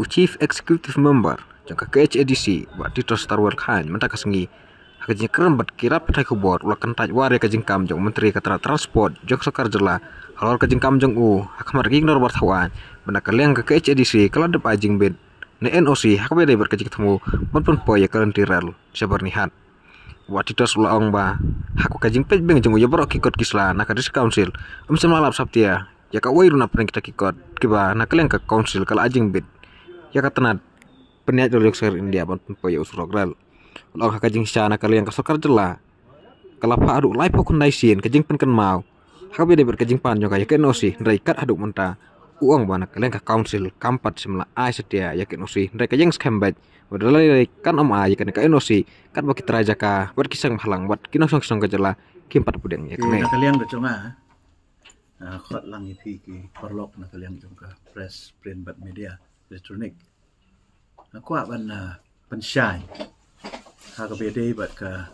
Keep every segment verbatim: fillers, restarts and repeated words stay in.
Chief Executive Member jong ka K H A D C, Bah Titosstarwell Chyne, mynta ka sngi ha ka jingkren bad ki lad pathai khubor, u la kyntait war ïa ka jingkam jong u Myntri ka tnad Transport jong ka sorkar jylla halor ka jingkam jong u ha khmat ki jingdorbar thaw aiñ, ba na ka liang ka K H A D C ka la dep ai jingbit ne N O C ha kaba ïadei bad ka jingthmu ban pynpoi ïa ka lynti rel sha Byrnihat. Bah Titos u la ong ba ha ka jingpeit biang jong u ïa baroh ki kot ki sla na ka District Council, ym shym la lap sap ïa kawei ruh na pdeng kita ki kot kiba na ka liang ka Council ka la ai jingbit ïa ka tnad pynïaid rel jong ka sorkar India ban pynpoi ïa u surok rel. U la ong ha ka jingshisha na ka liang ka sorkar jylla ka la phah haduh laiphew khyndai sien ka jingpynkynmaw ha kaba ïadei bad ka jingpan jong ka ïa ka N O C, hynrei kat haduh mynta u ong ba na ka liang ka Council kam pat shym la ai satia ïa ka N O C, hynrei ka ïeng skhem beit ba da lei lei kan ym ai ïa kane ka N O C katba ki trai jaka bad ki seng bhalang bad ki nongshong shnong ka jylla kim pat pdiang ïa kane. Na ka liang ka jong nga, ah, khot lang ïa phi ki paralok na ka liang jong ka press, print bad media electronic. Nga kwah ban, ah, pynshai ha kaba ïadei bad ka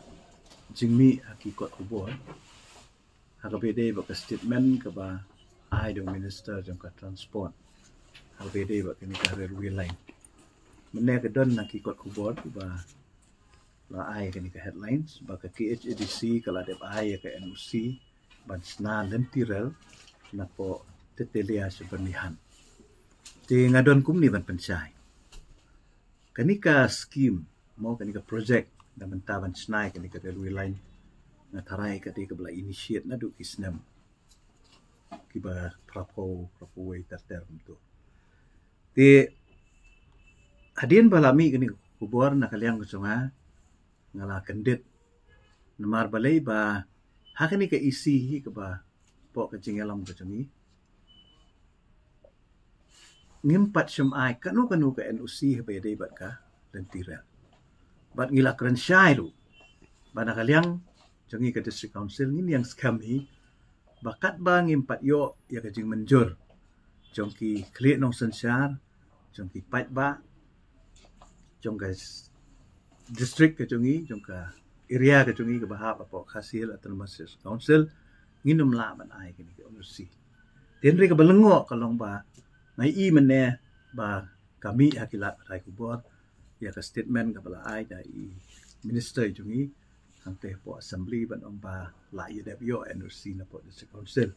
jingmih ha ki kot khubor ha kaba ïadei bad ka statement kaba ai da u Minister jong ka Transport ha kaba ïadei bad kane ka railway line. Mynne ka don na ki kot khubor kiba la ai kane ka headlines ba ka K H A D C ka la dep ai ïa ka N O C ban shna lynti rel napoh Tetelia sha Byrnihat. Te nga don kumne ban pynshai. Kane ka scheme, mo, kane ka project na bynta ban shna ïa kane ka railway line, nga tharai ka dei kaba la initiate naduh ki snem kiba phra phew, phra phew wei ter ter kumto. Te hadien ba la mih kane ka khubor na ka liang ka jong nga, nga la kyndit namar balei ba ha kane ka E C hi kaba poh ka jingïalam ka jong ngi, ngim pat shym ai kano kano ka N O C ha kaba ïadei bad ka lynti rel. Bad ngi la kren shai ruh ba na ka liang jong ngi ka District Council ngin ïeng skhem hi ba katba ngim pat ïoh ïa ka jingmynjur jong ki khlieh nongsynshar, jong ki paidbah, jong ka s-, district ka jong ngi, jong ka area ka jong ngi kaba hap hapoh Khasi Hills Autonomous District Council, ngin ym lah ban ai kane ka N O C. Te hynrei kaba lyngngoh ka long ba nga ïohi mynne ba ka mih ha ki lad pathai khubor ïa ka statement kaba la ai da i Minister jong ngi hangtei hapoh Assembly ban ong ba la ïadep ïoh N O C napoh District Council.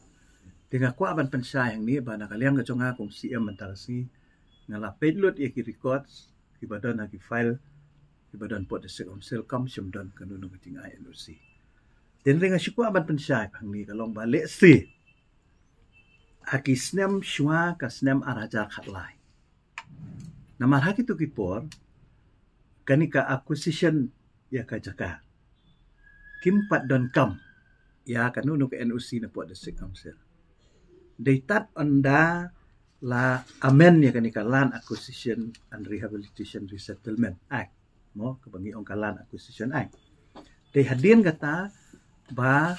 Te nga kwah ban pynshai hangne ba na ka liang ka jong nga kum C M mynta ka sngi, nga la peit lut ïa ki records kiba don ha ki file kiba don hapoh District Council, kam shym don kano kano ka jingai N O C. Te hynrei nga shu kwah ban pynshai hangne ka long ba lehse ha ki snem shuwa ka snem ar hajar khatlai, namar ha kito ki por kane ka acquisition ïa ka jaka kim pat donkam ïa kano kano ka N O C napoh District Council. Dei tad ynda la amend ïa kane ka Land Acquisition and Rehabilitation Resettlement Act, mo, kaba ngi ong ka Land Acquisition Act. Te hadien kata ba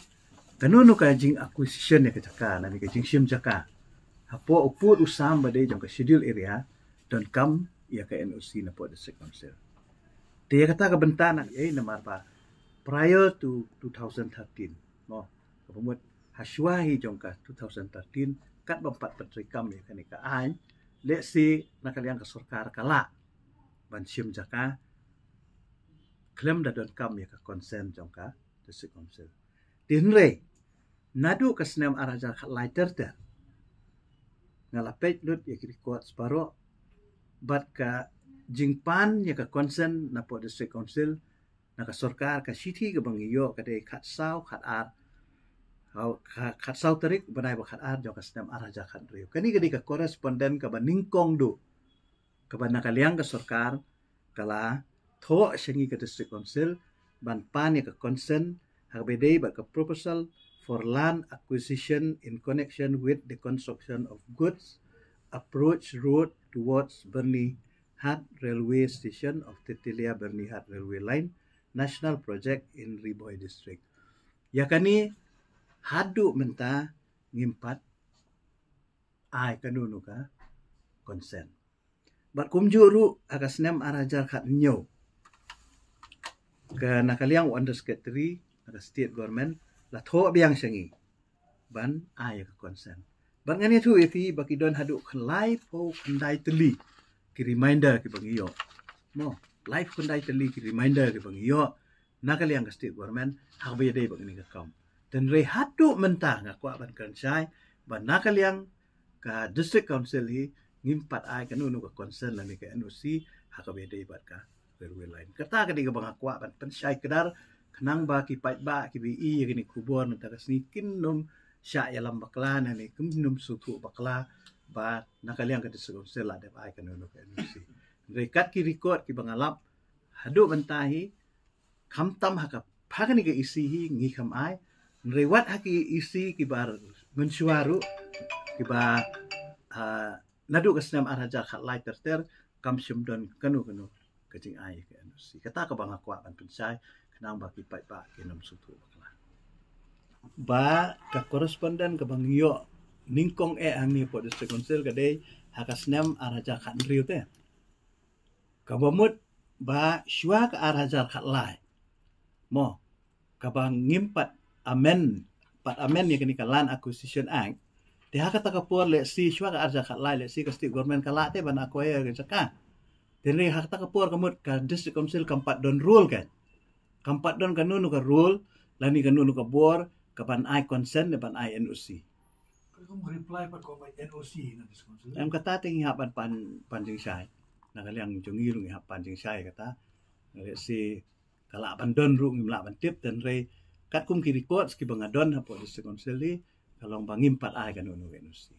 kano kano ka jing acquisition ïa ka jaka, lane ka jingshim jaka hapoh u pud u sam ba dei jong ka Schedule Area, donkam ïa ka N O C napoh District Council. Te ïa kata ka bynta na ei namar ba prior to two thousand thirteen, mo, kaba mut ha shuwa hi jong ka two thousand thirteen, katba ym pat pyntreikam ïa kane ka aiñ, lehse na ka liang ka sorkar ka lah ban shim jaka khlem da donkam ïa ka consent jong ka District Council. Te hynrei naduh ka snem ar hajar khatlai ter ter, nga la peit lut ïa ki records baroh bad ka jingpan ïa ka consent napoh District Council na ka sorkar, ka shithi kaba ngi ïoh ka dei khatsaw, khatar, kha-, khatsaw tarik bnai ba khatar jong ka snem ar hajar khathynriew. Kane ka dei ka correspondent kaba nyngkong duh kaba na ka liang ka sorkar ka la thoh sha ngi ka District Council ban pan ïa ka consent ha kaba ïadei bad ka proposal for land acquisition in connection with the construction of goods approach road towards Byrnihat Railway Station of Tetelia Byrnihat Railway Line, National Project in Ri Bhoi District. Ïa kane haduh mynta ngim pat ai kano kano ka consent. Bad kumjuh ruh ha ka snem ar hajar khathynñiew, ka na ka liang u Under Secretary na ka State Government la thoh biang sha ngi ban ai ïa ka consent. Bad ngan ïathuh ïa phi ba ki don haduh khyndai phew khyndai tylli ki reminder kiba ngi ïoh. Mo, laiphew khyndai tylli ki reminder kiba ngi ïoh na ka liang ka state government ha kaba ïadei bad kane ka kam. Hynrei haduh mynta nga kwah ban kren shai ba na ka liang ka district council hi ngim pat ai kano kano ka consent lane ka N O C ha kaba ïadei bad ka railway line. Kata ka dei kaba nga kwah ban pynshai kdar khnang ba ki paidbah kiba ïohi ïa kane ka khubor mynta ka sngi kin nym shah ïalam bakla lane kin nym sngewthuh bakla ba na ka liang ka district council la dep ai kano kano ka N O C. Hynrei kat ki record kiba nga lap haduh mynta hi, khamtam ha ka, ha kane ka E C hi ngi kham ai. Hynrei wat ha ki E C kiba mynshuwa ruh, kiba, ah, naduh ka snem ar hajar khatlai ter ter kam shym don kano kano ka jingai ka N O C. Kata kaba nga kwah ban pynshai khnang ba ki paidbah kin nym sngewthuh bakla. Ba ka correspondent kaba ngi ïoh nyngkong eh hangne hapoh district council ka dei ha ka snem ar hajar khathynriew te. Kaba mut ba shuwa ka ar hajar khatlai, mo, kaba ngim pat amend, pat amend ïa kane ka Land Acquisition Act. Te ha kata ka por lehse shuwa ka ar hajar khatlai lehse ka state government ka lah te ban acquire ka jaka. Te hynrei ha kata ka por ka mut ka district council kam pat don rule ka, kam pat don kano kano ka rule lane kano kano ka bor ka ban ai consent ne ban ai N O C. Ka kum reply pat ko ba N O C na district council. Em, kata te ngi hap ban pan, pan jingshai. Na ka liang jong ngi ruh ngi hap pan jingshai kata. Lehse ka lah ban don ruh ngim lah ban tip, hynrei katkum ki records kiba nga don hapoh district council hi ka long ba ngim pat ai kano kano ka N O C.